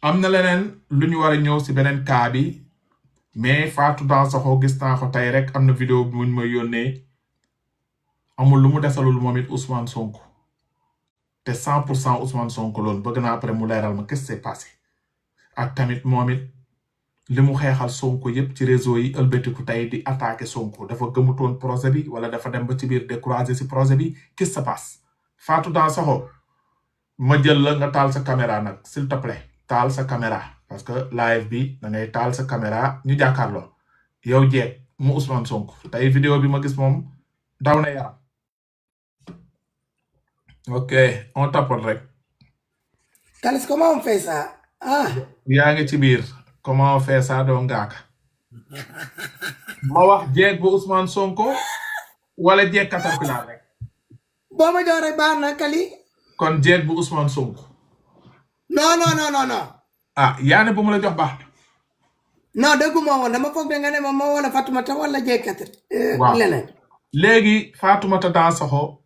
am na leneen lu ñu war a ñëw si beneen cas bi mais Fatou Dansokho gis naa ko tey rek am na vidéo bi muñ ma yónnee amul lu mu desalul moom it Ousmane Sonko te 100% Ousmane Sonko loolu bëgg naa après mu leeral ma qu'est-ce qui s'est passé ak tamit moom it li mu xeexal Sonko yëpp ci réseau yi ëlbatiku tey di attaqué Sonko dafa gëmutoon projet bi wala dafa dem ba ci biir découragé si projet bi qu'est-ce qui se passe Fatou Dansokho ma jël la nga taal sa caméra nag s'il te plaît taal sa caméra parce que live bi da ngay taal sa caméra ñu jàkkaarloo yow jeeg mu Ousmane Sonko tey vidéo bi ma gis moom daw na yaram ok on tapote rek. Kalis, comment on fait ça? Ah. yaa ngi ci biir comment on fait ça doo ngaaka ma wax jeeg bu Ousmane Sonko wala jeeg Caterpillar rek. boo ma jox rek baax na Kali. kon jeeg bu Ousmane Sonko. non. ah yaa ne bu mu la jox baax. non dégguma woon dama foog nga ne ma moo wala Fatoumata wala jeeg Caterpillar. waaw leneen. léegi Fatoumata Dansokho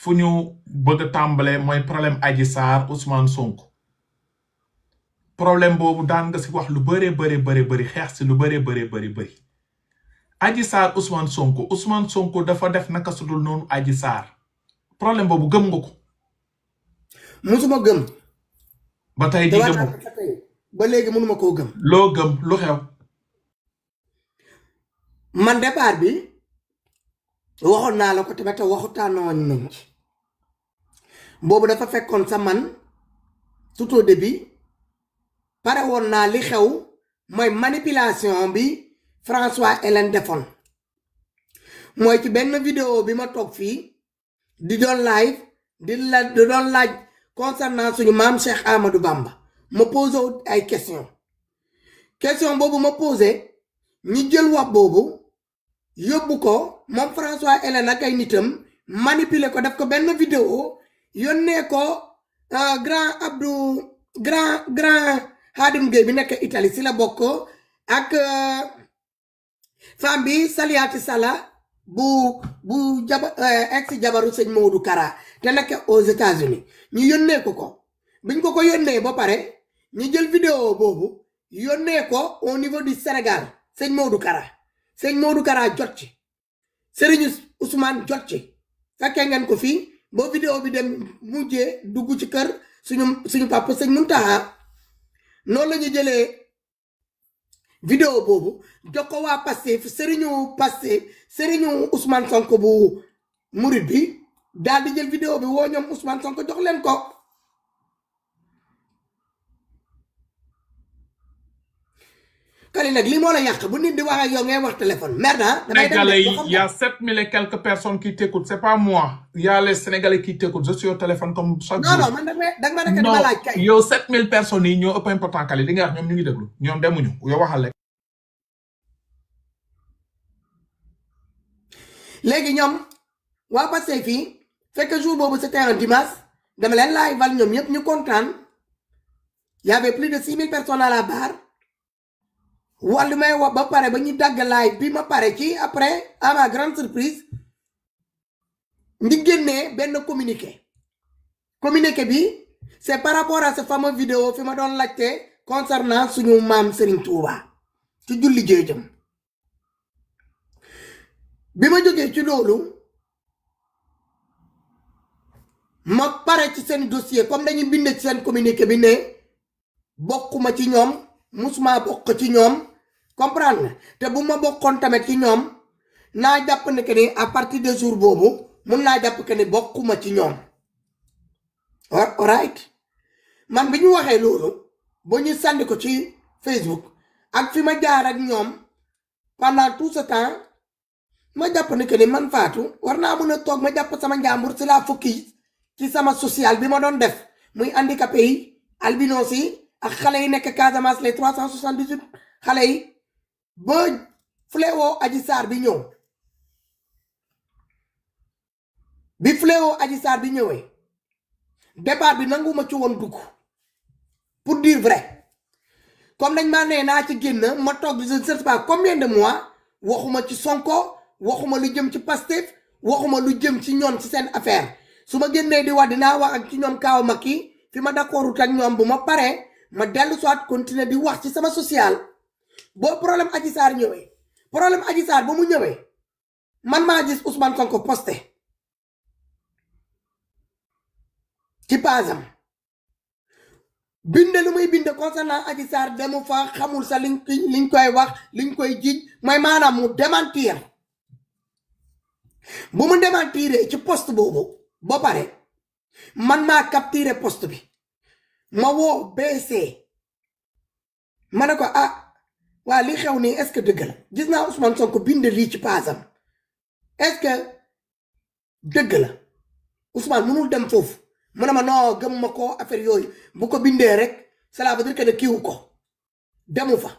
fu ñu bëgg a tàmbalee mooy problème Adji Sarr Ousmane Sonko problème boobu daan nga si wax lu bëree bëri xeex si lu bëri Adji Sarr Ousmane Sonko dafa def naka sudul noonu Adji Sarr problème boobu gëm nga ko. musuma gëm. ba tey jii gëmoo ba léegi mënuma koo gëm. loo gëm lu xew. man départ bi waxoon naa la ko tamit waxutaanoo nañ ci boobu dafa fekkoon sa man tout au début pare woon naa li xew mooy manipulation bi François Hélène defoon mooy ci benn vidéo bi ma toog fii di doon live di doon laaj concernant suñu maam Cheikh Amadou Bamba ma posé ay question boobu ma posé ñi jël wax boobu yóbbu ko moom François Hélène ak ay nitam manipuler ko def ko benn vidéo yónnee ko grand Abdou grand Khadim Gueye bi nekk Italie si la bokk ak femme bi Saliati Sala bu ex jabaru sëñ Modou Kara te nekk aux États-Unis ñu yónnee ko biñ ko yónnee ba pare ñu jël vidéo boobu yónnee ko au niveau du Sénégal sëñ Modou Kara jot ci Serigne Ousmane jot ci fekkee ngeen ko fii ba vidéo bi dem mujjee dugg ci kër suñu papa sëñ Muntaha noonu la ñu jëlee vidéo boobu jox ko waa Pastef Serigne Ousmane Sonko bu murid bi daal di jël vidéo bi woo ñoom Ousmane Sonko jox leen ko. Kali nag lii moo la yàq bu nit di wax ak yow ngay wax téléphone merde ah. Sénégalais yi y a 7000 et quelques personnes qui t'écoutent c'est pas moi y a les Sénégalais qui t'écoutent je suis au téléphone comme chaque jour. non man da nga ma nekk dama laaj kay. yow 7000 personnes yi ñoo ëpp important Kali li nga wax ñoom ñu ngi déglu ñoom demuñu yow waxal rek. léegi ñoom waa Pastef fii fekk jour boobu c'était un dimanche dama leen laay val ñoom ñëpp ñu kontaan y avait plus de 6000 personnes à la barre. wàllu may wax ba pare ba ñu dagg live bi ma pare ci après à ma grande surprise ndi génnee benn communiqué bi c'est par rapport à ce fameux vidéo fi ma doon laajte concernant suñu maam Serigne Touba ci julli jéejëm bi ma jógee ci loolu ma pare ci seen dossier comme dañuy bind ci seen communiqué bi ne bokkuma ci ñoom musuma bokk ci ñoom comprendre nga te bu ma bokkoon tamit ci ñoom naa jàpp ne que ni à partir de jour boobu mun naa jàpp que ni bokkuma ci ñoom alright man bi ñu waxee loolu ba ñu sànni ko ci Facebook ak fi ma jaar ak ñoom pendant tout ce temps ma jàpp ne que ni man Fatou war naa mën a toog ma jàpp sama njàmbur si laa fukki ci sama social bi ma doon def muy handicapé yi albinos yi ak xale yi nekk Casamance les 378 xale yi ba fléau Adji Sarr bi ñëw bi fléau Adji Sarr bi ñëwee départ bi nanguma ci woon dugg pour dire vrai comme dañ ma nee naa ci génn ma toog je ne sais pas combien de mois waxuma ci Sonko waxuma lu jëm ci Pastef waxuma lu jëm ci ñoom ci seen affaire su ma génnee di wax dinaa wax ak ci ñoom kaaw ma kii fi ma d'accordut ak ñoom bu ma paree ma dellu soit continuer di wax ci sama social boo problème Adji Sarr ñëwee problème Adji Sarr ba mu ñëwee man maa gis Ousmane Sonko posté ci pasam binde lu muy binde concernant Adji Sarr demu fa xamul sa liñ koy wax liñ koy jiiñ mooy maanaam mu démentir bu mu démentiré ci poste boobu ba pare man maa capturé poste bi ma woo BC ma ne ko ah waa li xew nii est-ce que dëgg la gis naa Ousmane Sonko bind lii ci pasam est-ce que dëgg la Ousmane mënul dem foofu mu ne ma non gëm ma ko affaire yooyu bu ko bindee rek cela veut dire que ne kiiwu ko demu fa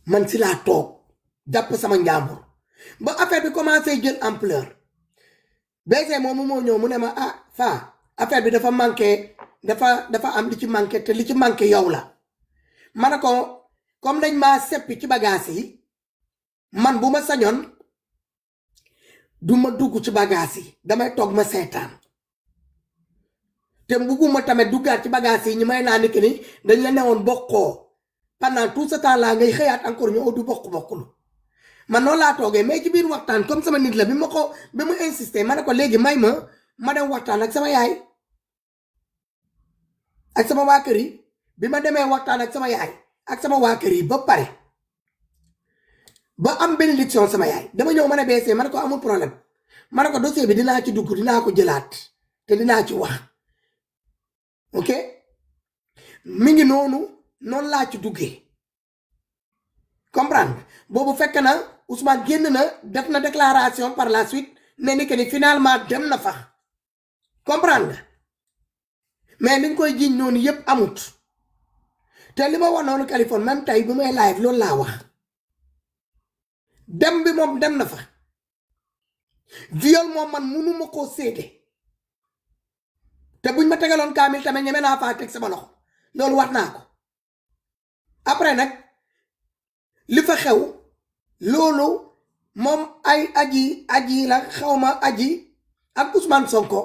man si laa toog jàpp sama njàmbur ba affaire bi commencé jël ampleur BC moomu moo ñëw mu ne ma ah fa affaire bi dafa manqué dafa am li ci manqué te li ci manqué yow la ma ne ko comme dañ maa seppi ci bagage yi man bu ma sañoon du ma dugg ci bagage yi damay toog ma seetaan te bugguma tamit duggaat ci bagage yi ñu may naa ni que ni dañ la newoon bokkoo pendant tout ce temps là ngay xëyaat encore ñu du bokkulu man noonu laa toogee mais ci biir waxtaan comme sama nit la bi mu insister ma ne ko léegi may ma dem waxtaan ak sama yaay ak sama waa kër yi bi ma demee waxtaan ak sama yaay ak sama waa kër yi ba pare ba am bénédiction sama yaay dama ñëw ma ne BC ma ne ko amul problème ma ne ko dossier bi dinaa ci dugg dinaa ko jëlaat te dinaa ci wax ok mi ngi noonu laa ci duggee comprendre boobu fekk na Ousmane génn na def na déclaration par la suite ne ni que ni finalement dem na fa comprendre mais li nga koy jiiñ noonu yépp amut te li ma wax noonu Californie même tey bi may live loolu laa wax dem bi moom dem na fa viol moom man munuma koo séede te buñ ma tegaloon kaamil tamit ñeme naa faa teg sama loxo loolu wax naa ko après nag li fa xew loolu moom ay aji la xawma aji ak Ousmane Sonko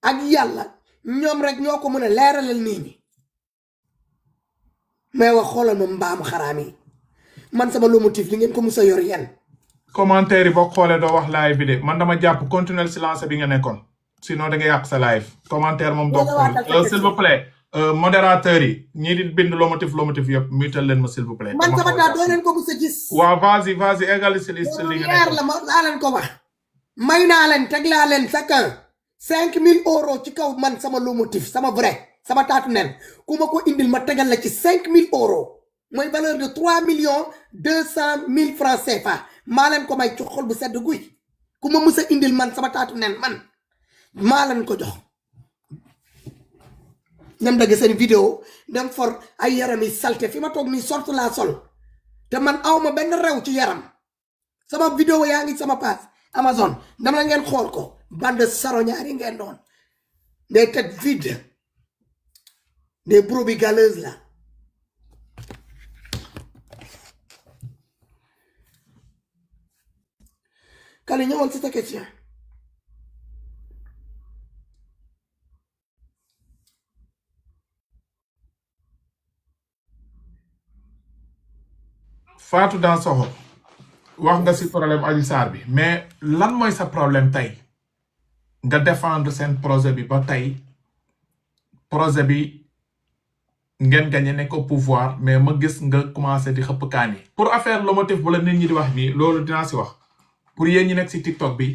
ak yàlla ñoom rek ñoo ko mën a leeralal nit ñi mais wax xoolal ma mbaamu xaraam yi man sama lomotif li ngeen ko musa yor yenn commentaire yi boo xoolee doo wax live bi de man dama jàpp continuer silence bi nga nekkoon sinon da nga yàq sa live commentaire moom doo xool s'il vous plaît modérateur yi ñii di bind lomotif yëpp mutal leen ma s'il vous plaît man sama taa doo leen ko musa gis waaw vas-y égali si li nga leer la ma laa leen ko wax may naa leen teg laa leen chacun 5000 euros ci kaw man sama lomotif sama vrai sama taatu nen ku ma ko indil ma tegal la ci 5000 euros mooy valeur de 3 200 000 francs CFA maa leen ko may ci xol bu sedd guy ku ma musa indil man sama taatu nen man maa leen ko jox dem dagg seen vidéo dem for ay yaram yi salte fi ma toog nii sorte la sol te man awma benn rew ci yaram sama vidéo yaa ngi sama page Amazon dama la ngeen xool ko bande saroñaar yi ngeen doon des têtes vides des brebis galeuses là Kali ñëwal si ta question Fatou Dansokho wax nga si problème Adji Sarr bi mais lan mooy sa problème tey nga défendre seen projet bi ba tey projet bi ngeen gagné nekk au pouvoir mais ma gis nga commencé di xëpp kaan yi pour affaire lomotif bu la nit ñi di wax nii loolu dinaa si wax pour yéen ñi nekk si TikTok bi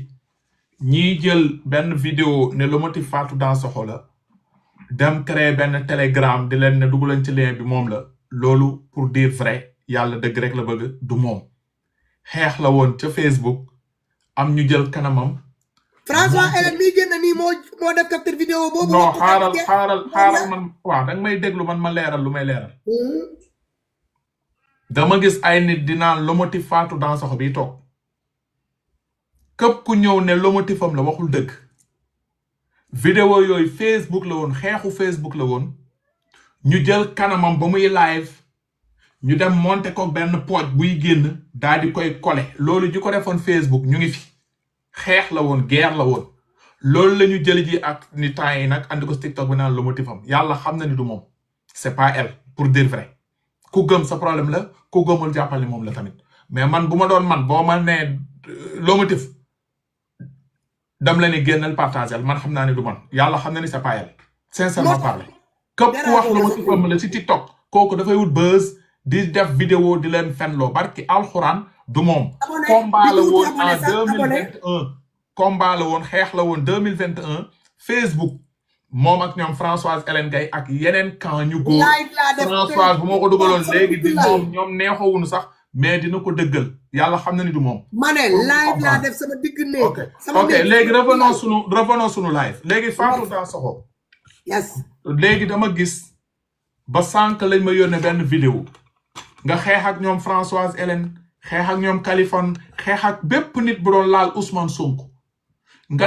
ñiy jël benn vidéo ne lomotif Fatou Dansokho la dem créer benn Telegram di leen ne dugg leen ci lien bi moom la loolu pour dire vrai yàlla dëgg rek la bëgg du moom xeex la woon ca Facebook am ñu jël kanamam. François Hélène mii génn nii moo def capture vidéo boobu. non xaaral man waaw danga may déglu man ma leeral lu may leeral. dama gis ay nit di naan lomotif Fatou Dansokho bi toog képp ku ñëw ne lomotifam la waxul dëgg. vidéo yooyu Facebook la woon xeexu Facebook la woon ñu jël kanamam ba muy live. ñu dem monter ko benn pooj buy génn daal di koy coller loolu ñu ko defoon Facebook ñu ngi fi xeex la woon guerre la woon loolu la ñu jëli ji ak ni temps yi nag andi ko TikTok bi naan le motif am yàlla xam na ni du moom c'est pas elle pour dire vrai ku gëm sa problème la ku gëmul jàppal ni moom la tamit mais man bu ma doon man boo ma nee le motif dam la ni génnal partagel man xam naa ni du man yàlla xam na ni c'est pas elle sincèrement parler képp ku wax le motif am la ci TikTok kooku dafay wut buzz di def vidéo di leen fenloo barki alxuraan du moom combat la woon en 2021 combat la woon xeex la woon 2021 Facebook moom ak ñoom Françoise Hélène Gaye ak yeneen camp ñu góor Françoise bu moo ko dugaloon léegi di moom ñoom neexoowuñu sax mais dina ko dëggal yàlla xam na ni du moom ma ne live laa def sama digg néeg ok léegi revenons sunu live léegi Fatou Dansokho yes léegi dama gis ba sànq lañ ma yónnee benn vidéo nga xeex ak ñoom Françoise Hélène xeex ak ñoom Kaliphone xeex ak bépp nit bu doon laal Ousmane Sonko nga